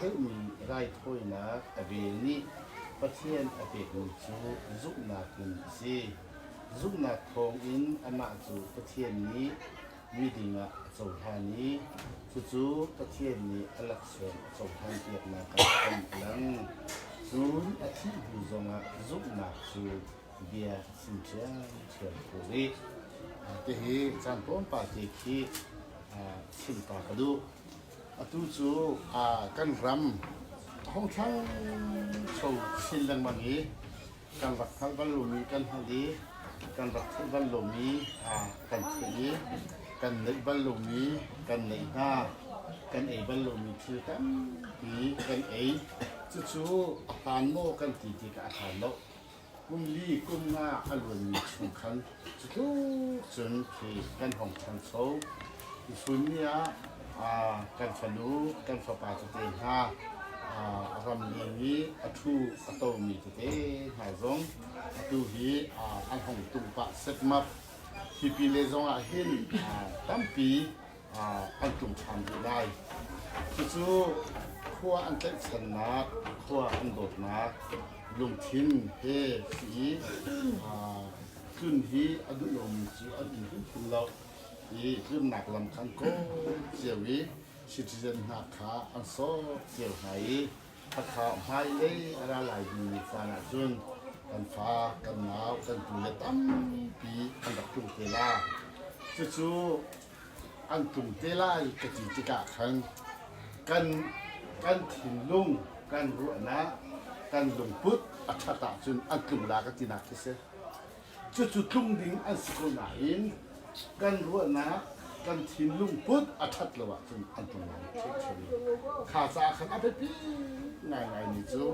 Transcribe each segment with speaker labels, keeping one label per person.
Speaker 1: deuhmi raithawinak a vel nih Pathian a pekmi cu zumhnak in a si. Zumhnak thawngin amah cu Pathian nih miding ah a cohlan i cucu Pathian nih a laksawng a cohlanpiaknak ah khan a lang. Cun a thih hnu zongah zumhnak cu bia a chim ṭhiamṭhiam ko rih. Tihi caan tlawmpal te khi chim ta ka duh. Atu cu kan ram a hung ṭhangcho chin lengmang i kan rak hngalh bal lomi kan hngalh i kan rak theih bal lomi kan theih i kan neih bal lomi kan neih hna. Kan ei bal lomi thil tampi kan ei. Cucu a hlaan maw kan ti tikah a hlaan lo. Kum li kum nga a luanmi chung khan cutluk cun khi kan hong ṭhangcho. Tuchun ni ah kan fanu, kan fapa tete hna a ram leng i a ṭhu a tomi tete hna zong atu hi an hong tung pah setmat. Hi pile zong ah hin tampi an tlung ṭhan rih lai. Cucu khua an tlaihchannak, khua an dawtnak lungthin he si i tlun hi a duh lomi cu an um hrimhrim lo i tlunnak lam kha an kawl cio i citizen hna kha an sawk cio hna i khakha hmailei a ra lai dingmi caan ahcun kan fa, kan nau, kan tule tampi an rak tlung te la. Cucu an tlung te lai ka ti tikah khan kan kan thinlung, kan ruahnak, kan lungput a ṭhat ahcun an tlung la ka tinak khi si. Cucu tlung ding an si ko nain kan ruahnak, kan thinlung put a ṭhat lo ahcun an tlung lai ṭhiamṭhiam. Kha caah khan a biapi ngaingaimi cu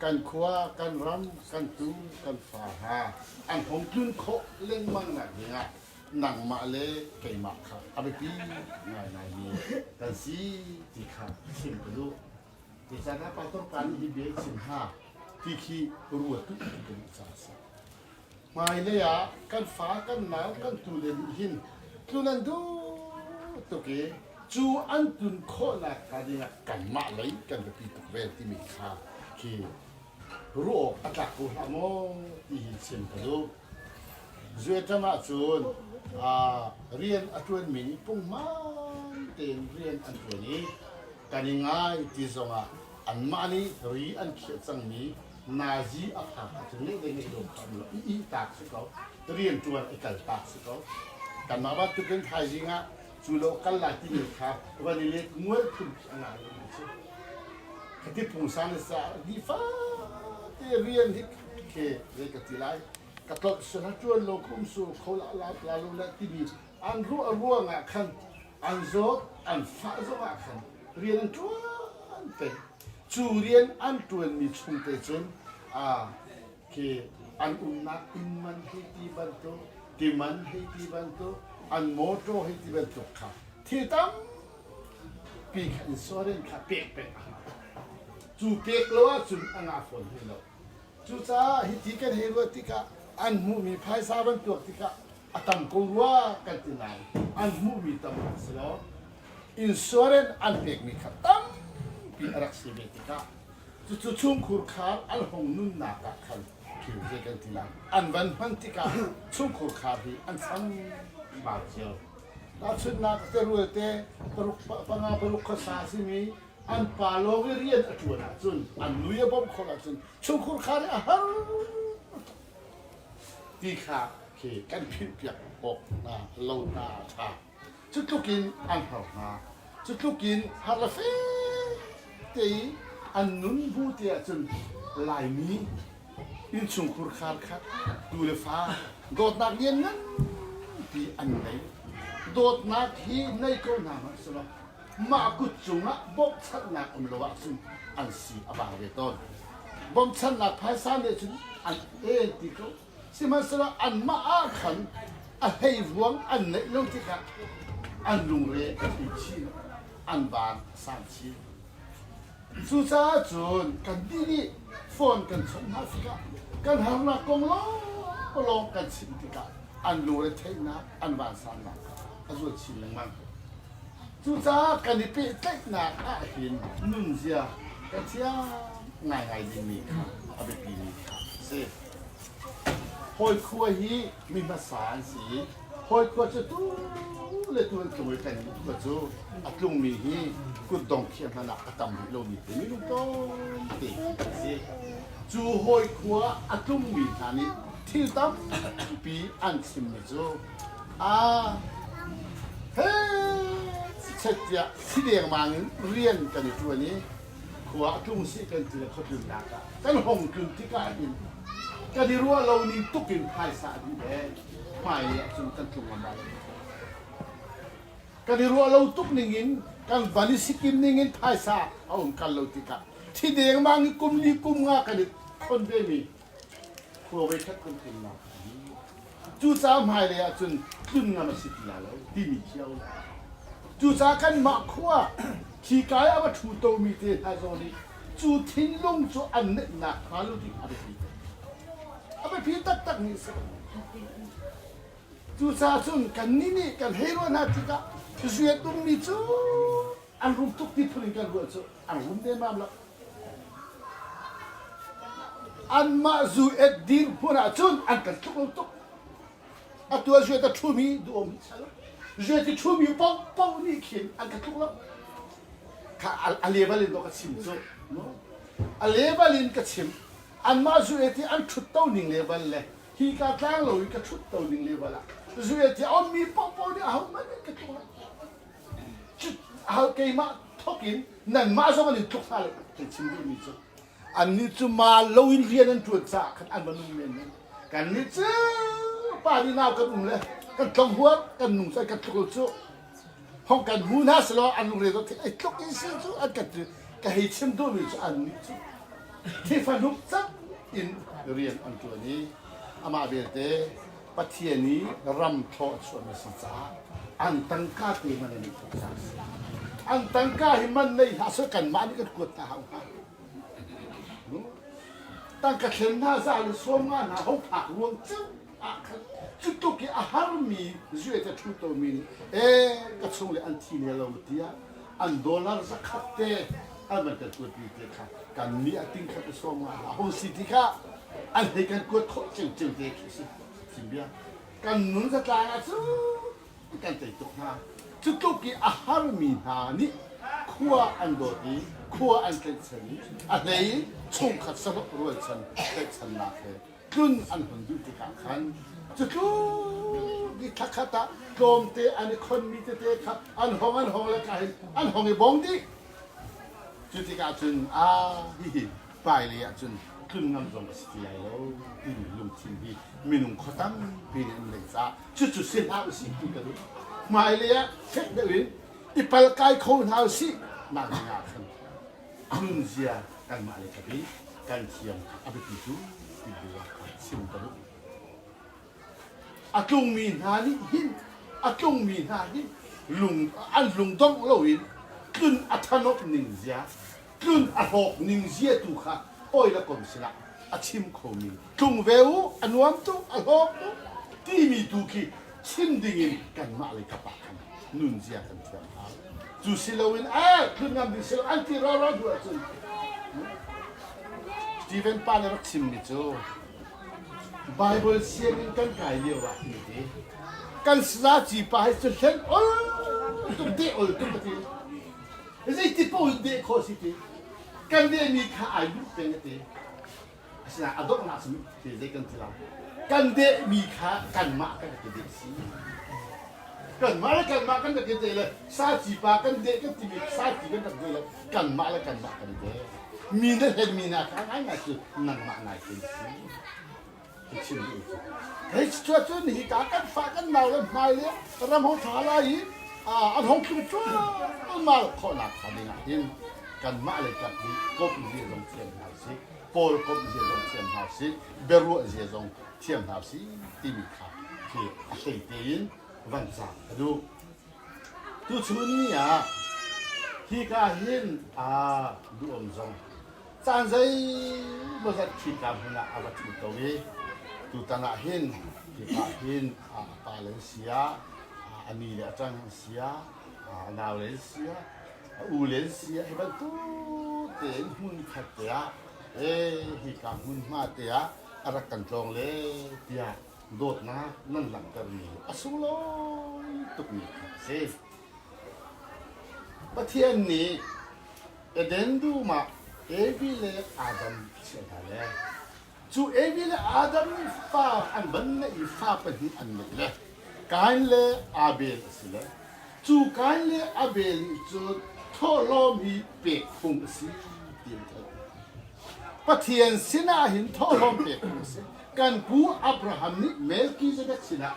Speaker 1: kan khua, kan ram, kan tu, kan fa hna an hung tlun khawh lengmang nak dingah nangmah le keimah kha a biapi ngaingaimi kan si ti kha chim ka duh. Zeicahtiah pastor pa nih hi bia i chim hna ti khi ruat tu ka duh caah a si. Hmailei ah kan fa, kan nau, kan tule nih hin tlun an duh tuk i cu an tlun khawhnak hnga dingah kanmah lei kan biapi tuk ve timi kha khi ruah awk a tlak ko hlah maw ti hi chim ka duh. Zueṭam ahcun rian a ṭuanmi nih punghman tein rian an ṭuan i kan i ngai ti zongah anmah nih ri an khiah cangmi nazi a phak ahcun ngeih le ngeih lo kha um lo i ihtak si ko rian ṭuan i kaltak si ko. Kanmah bantukin thaizing ah cu lo kal lai timi kha van i let mual phun khi a ngah lomi a si. Khati pungsan le sa nifate rian hi khi zei ka ti lai ka tlolh sila ṭuan lo khum su kho la la la lo le timi an ruah ruang ah khan an zawt an fah zong ah khan rian an ṭuan peng cu rian an ṭuanmi chung te cun khi an umnak inn man hei ti bantuk ti man hei ti bantuk an motor hei ti bantuk kha thil tampi kha insurance kha pek peng a hau cu pek lo ahcun a ngah fawn hlei lo Cucaah hiti kan hei ruah tikah an hmuhmi phaisa van tuak tikah a tam ko rua kan ti nain an hmuhmi tam a si lo. Insurance an pekmi kha tampi a rak si ve tikah cucu chungkhur khar an hong nunnak ah khan thil zei kan ti lai an van hman tikah chungkhur khar hi an cham bal cio. Tahchunhnak terual te paruk panga paruk khuasa a simi an pa lawng i rian a ṭuan ahcun an nui a bawmh khawh ahcun chungkhur khar hi a har ti kha khi kan philhpiak awk hna lo hna a ṭha. Cu tluk in an har hna. Cu tluk in har le fe te i an nun bu te ahcun Laimi innchungkhur khar kha tu le fa dawtnak lian nganpi an nei. Dawtnak hi nei ko hna hmanh selaw mah kut cungah bawmhchanhnak um lo ahcun an si a vang ve tawn. Bawmhchanhnak phaisa nih cun an en ti ko. Sihmanhsehlaw anmah ah khan a hleivuang an neih lo tikah an lungre a thei chin, an van a sang chin. Cucaah cun kan dih nih phone kan chawnh hna tikah kan harnak kong lawnglawng kan chim tikah an lungre theihnak, an vansannak kha a zual chin lengmang. Cucaah kan i pehtlaihnak ahhin nunzia. Ka thiam ngaingai dingmi kha a biapimi kha a si. Hawi khua hi mi hmasa an si i hawi khua cu tu le tu an tlung i kan khua cu a tlungmi hi kutdong khiah hmanh ah a tam rih lomi te minung tlawmte an si. Cu hawi khua a tlungmi hna nih thil tampi an chimmi cu a he chet tiah thi dengmang in rian kan i ṭuan i khua a tlung sih kan ti le khuatlunnak ah kan hong tlun tikah hin kan i ruah lo ning tuk in phaisa a dih le hmailei ah cun kan tlung ngam lai lo. Kan i ruah lo tuk ning in kan van i sikim ning in phaisa a um kal lo tikah thi dengmang i kum li kum nga kan i khon ve mi khua voikhat kan tlunnak Cucaah hmailei ahcun tlun ngam a si ti lai lo timi khi a um. Cucaah kanmah khua khika i a va ṭhu tomi te hna zong nih cu thinlung cu an neihnak hnga lo ding a biapi tuk. A biapi taktak mi a si. Cucaah cun kannih nih kan hei ruah hna tikah zuet ummi cu an rum tuk ti phun in kan ruah cu an rum nemmam lo. Anmah zu et dirhmun ahcun an kan tluk lo tuk. Atu ah zuet a ṭhumi duhawm hi sal. Zuet i ṭhumi paohpaoh nih khin an ka tluk lo. Kha a level in dawh ka chim cu. A level in ka chim. Anmah zu et i an ṭhut to ning level le hi ka tlang lo i ka ṭhut to ning level ah zu et i a ummi paohpaoh nih ahohmanh an ka tluk lo. Keimah thawk in nanmah zong an in tluk hna lo kan chim duhmi cu annih cu ma lo in rian an ṭuan caah khan an va nung men men kannih cu pa nih nau kan um le kan tlong huar kan nung cu kan tluk lo cu hong kan hmu hna selaw an lungre dot ai tluk in si cu an kan ka hei chim duhmi cu annih cu thifanuk cak in rian an ṭuan i amah belte Pathian i ram thlaw a chuahmi a si caah an tangka te man an i thawk caah a si. An tangka hi man nei hlah seh kanmah nih kan kuat hna hau hnga. Tangka thlen hna za le sawm nga hna ho phak ruang ceu ah khan cu tluk i a harmi zue te ṭhu tomi nih ee ka chung le an thi ne lo tiah an dollar zakhat te an van kan kuatmi te kha kan nih a ting khat le sawm nga hna hung si ti kha an hei kan kuat khawh cingcing te khi si bia kan nun zatlang ah cun kan tei tuk hna cu tluk i a harmi hna nih khua an dawt i khua an tlaihchan i a hlei chungkhat sahlawh rualchan tlaihchannak he tlun an hun duh tikah khan cu tluk i thlakhat ah tlawmte an i khonmi tete kha an hong an hong le ka hin an hong i bong dih cu tikah cun a hihi hmailei ahcun tlun ngam zong a si ti lai lo timi lungthin hi minung khua tampi nih an neih caah cucu si hlah usih ti ka duh. Hmailei ah fek deuh in i palkai kho hna usih nak ding ah khan nunzia kanmah le ka kan thiam kha a biapi cu ti bu ah khan chim ka duh. A tlungmi hna nih hin a tlungmi hna hi lung an lungdongh loin tlun a thanawp ning zia tlun a hlawk ning zia tu kha hawi le kom sinah a chim khomi tlung ve u a nuam tuk a hlawk tuk timi tu khi chim dingin kanmah le kapa khan nun zia kan thiam hau cu si loin eh tlun ngam ding si lo an ti roro hnu ahcun Stephen pa nih rak chimmi cu Bible sianginn kan kai lio ah ti ti kan sazaci pa hi cu hlen ol tuk de ol tuk a ti Zeiti paoh in deh khawh si ti. Kan dehmi kha ai duh peng a ti. Asinain a donghnak cu ti zei kan ti lai. Kan dehmi kha kanmah kan rak i deh si. Kanmah le kanmah kan rak i deh le saci pa kan deh kan timi saci kan rak deh le kanmah le kanmah kan i deh. Mi na hlenmi hna kha ngaingai cu nangmah nai thei si. Hei cun hika kan fa kan nau le hmai le ram hong ṭha lai i an hong tlung cuahmah khawhnak hnga ding ah hin kanmah le kap nih komh zia zong thiam hna usih pawl komh zia zong thiam hna usih biaruah zia zong thiam hna usih timi kha khi a hlei tein van caam ka duh. Tuchun ni ah hika hin aa duh-om zong Caan zeimawzat ṭhika hmun ah a va ṭhu ko i tutan ah hin hika hin a pale an si ah, a ni le a ṭang an si ah, a naule an si ah, a ule an si ah, hi bantuk. tein hmunkhat te ah ee hika hmunhma te ah a rak kan tlawng le tiah dawtnak nan langhtermi a sunglawi tukmi kha a si. Pathian nih Eden dum ah Evi le Adam a chiah hna le cu Evi le Adam nih fa an van ngeih i fa pahnih an ngeih le Kain le Abel a si le cu Kain le Abel nih cun thawhlawm hi pek phung a si ti an theih. Pathian sinah hin thawhlawm pek phung a si. Kan pu Abraham nih Melchizedek sinah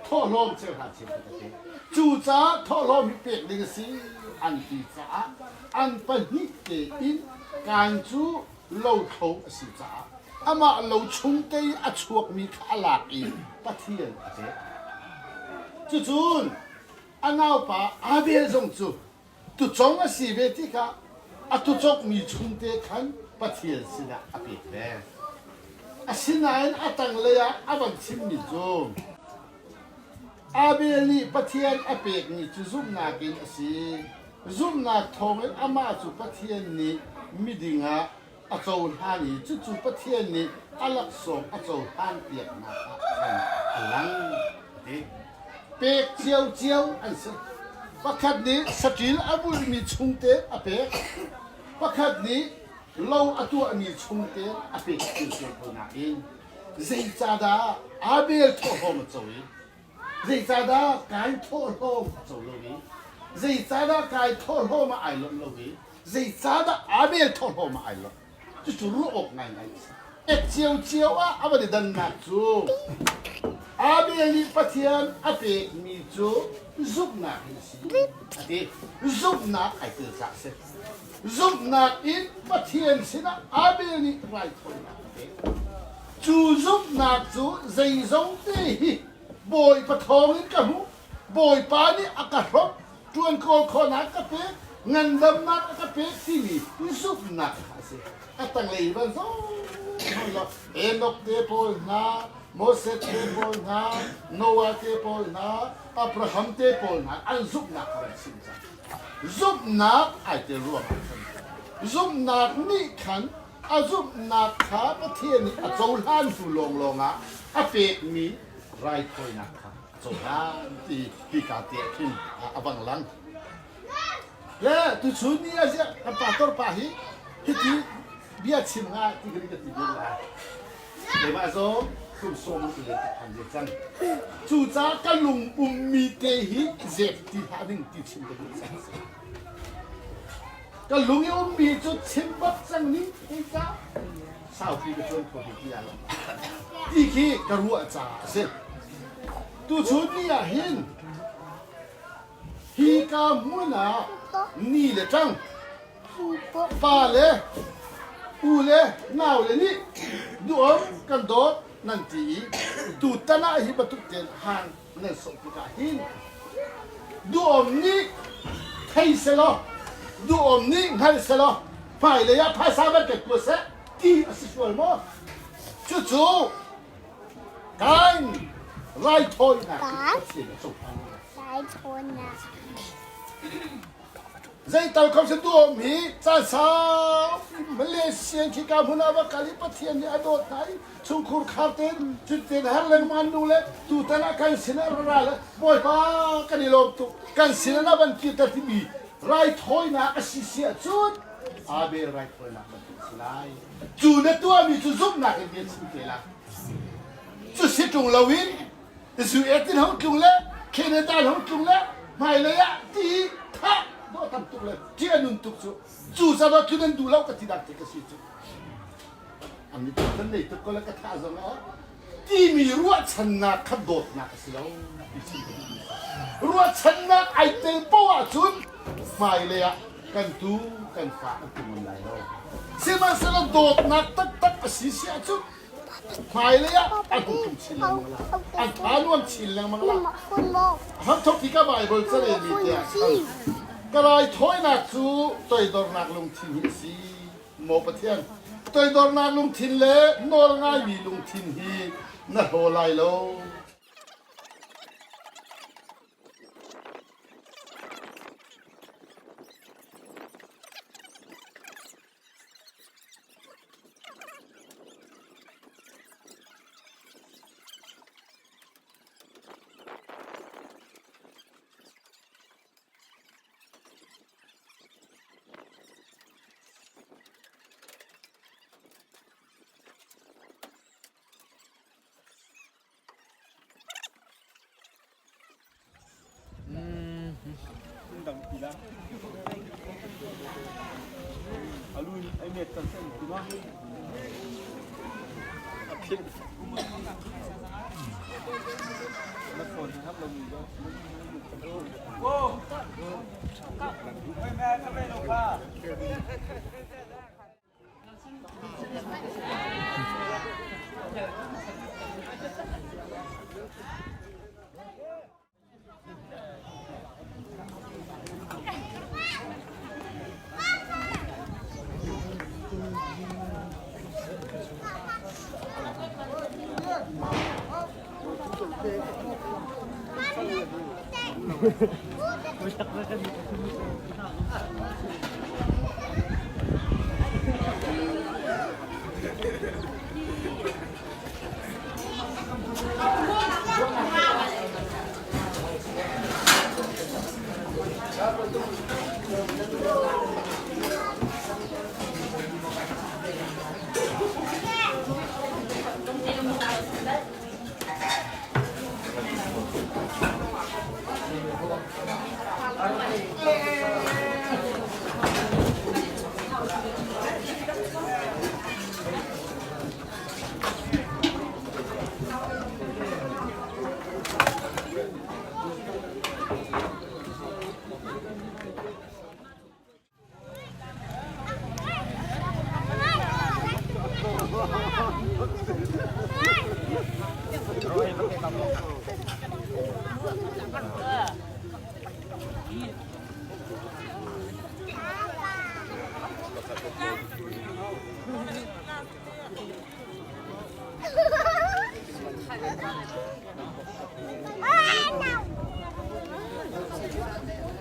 Speaker 1: thawhlawm cheuhra cheukhat a pek. Cucaah thawhlawm hi pek ding a si an ti caah an pahnih tein Kain cu lothlo a si caah amah lo chung te i a chuakmi kha a lak i Pathian a pek. Cucun a naupa Abel zong cu tucong a si ve tikah a tucokmi chungte khan Pathian sinah a pek ve. Asinain a tanglei ah a van chimmi cu Abel nih Pathian a pekmi cu zumhnak in a si. Zumhnak thawngin amah cu Pathian nih miding ah a cohlan i cucu Pathian nih a laksawng a cohlan piaknak ah khan a lang a ti. Pek ciocio an si. Pakhat nih saṭil a vulhmi chungte a pek. Pakhat nih lo a tuahmi chungte a pek ciocio ko nain zeicahdah Abel thawhlawm a co i zeicahdah Kain thawhlawm a co lo i zeicahdah Kain thawhlawm ah ai lawmh lo i Zeicahdah Abel thawhlawm ah ai lawmh? Cucu ruah awk ngaingai a si. Ek ciocio ah a van i dannak cu Abel nih Pathian a pekmi cu zumhnak in a si a ti. Zumhnak ai tel caah a si. Zumhnak in Pathian sinah Abel nih raithawinak a pek. Cu zumhnak cu zeizong te hi Bawipa thawngin ka hmuh, Bawipa nih a ka hrawmh, ṭuan kawl khawhnak ka pek, ngandamnak a ka pek timi zumhnak kha a si. A tanglei van zong law Enoch te pawl hna, Moses te pawl hna, Noah te pawl hna, Abraham te pawl hna an zumhnak kha rak chim cang. Zumhnak ai tel ruangah khan zumhnak nih khan a zumhnak kha Pathian nih a cohlan hnu lawnglawng ah a pekmi raithawinak kha cohlan ti hika te ah khin a bang lang. Le tuchun ni a ziah kan pastor pa hi hiti bia chim nga ti kan ka ti bil lai. Keimah zong kum sawm le ka phan ve cang. Cucaah ka lung ummi te hi zep ti hlah ding ti chim ka duh cang. Ka lung i ummi cu chim bak cang ning thei ca saupi ka tuan kho ti lai lo. Ti khi ka ruah caah a si. Tuchun ni ah hin hi ka hmun ah ni le ṭang pa le u le nau le nih duam kan dawt nan ti i tutan ah hi bantuk tein hang nan sawh tikah hin duam nih thei selaw duam nih hngal selaw hmailei ah phaisa van kan kua seh ti a si sual maw? Cucu Kain raithawinak Pathian a cohlan.
Speaker 2: Raithawinak.
Speaker 1: Zeital kho si tuam hi caan sau Malaysia khi ka hmun ah va kal i Pathian nih a dawt hna i chungkhur khar tein cutin har lengmang nu le tutan ah kan sin ah ra le Bawipa kan i lawm tuk kan sin ah na van kirter timi raithawinak a si si ahcun Abel raithawinak bantuk si lai. Cu na tuahmi cu zumhnak in bia chim te la. Cu si ṭung loin zu etin hong tlung le Canada hong tlung le hmailei ah ti thah dawh tam tuk le ṭih a nun tuk cu cu caah tlun an duh lo ka ti dak te ka si cu. An mi kan nei tuk ko le ka thah zong ah timi ruahchannak kha dawtnak a si lo ti chim ka duhmi ruahchannak ai tel poah ahcun hmailei ah kan tu kan fa an ti ngam lai lo sihmanhsehlaw dawtnak taktak a si si ahcun hmailei ah an hung tlung chin lengmang lai an tha nuam chin lengmang lai hramthok ti ka Bible carelmi tiah ka raithawinak cu toidornak lungthin hi a si Maw Pathian, toidornak lungthin le nawl ngaimi lungthin hi na hlaw lai lo.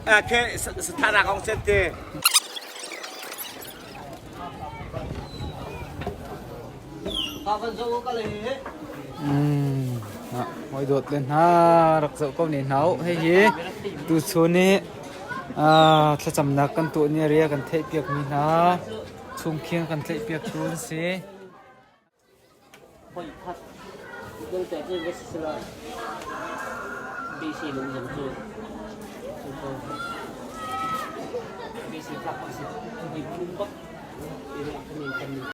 Speaker 3: Okay, 是他那公司的。
Speaker 4: Moi dawt le hna rak zoh ko ne hna u. Hihi tuchun i thlacamnak kan tuah ni ria kan theihpiak mi hna chungkhing kan tlaihpiaktu an si.